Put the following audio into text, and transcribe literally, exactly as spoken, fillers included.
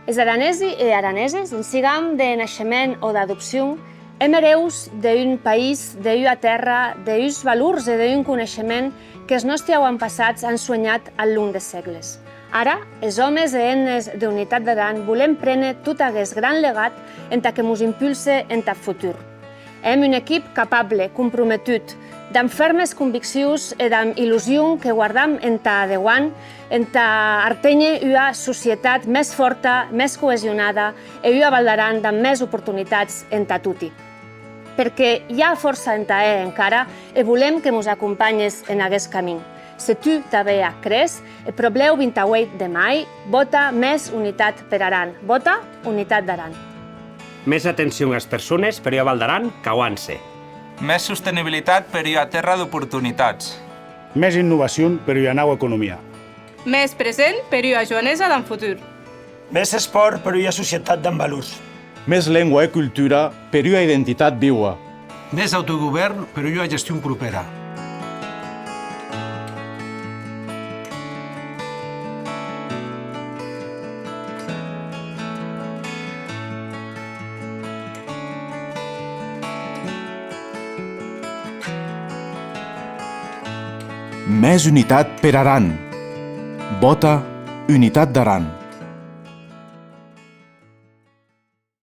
Es aranesi e araneses, en sigam de naishement o d'adopcion, èm ereus de un país, de ua tèrra, de uns valors e de un coneishement qu'es nòsti auantpassats an suenhat al long des sègles. Ara, es òmes e hemnes d'Unitat d'Aran volem préner tot aguest gran legat entà que mos impulse entath futur. Èm un equip capable, comprometut, damb fèrmes conviccions e damb illusion que guardam entà deuant, entà arténher ua societat mès fòrta, mès coesionada e ua Val d'Aran damb mès oportunitats entà toti. Perque i a fòrça entà hèr encara e volem que mos acompanhes en aguest camin. Se tu tanben ac cres, eth pròplèu vint-e-ueit de mai, vòta Mès Unitat per Aran. Vòta Unitat d'Aran. Mès atencion as persones per ua Val d'Aran qu'auance. Mès sostenibilitat per ua tèrra d'oportunitats. Mès innovacion per ua naua economia. Mès present per ua joenesa damb futur. Mès espòrt per ua societat damb valors. Mès lengua e cultura per ua identitat viua. Mès autogovèrn per ua gestion propèra. Mès Unitat per Aran. Vòta Unitat d'Aran.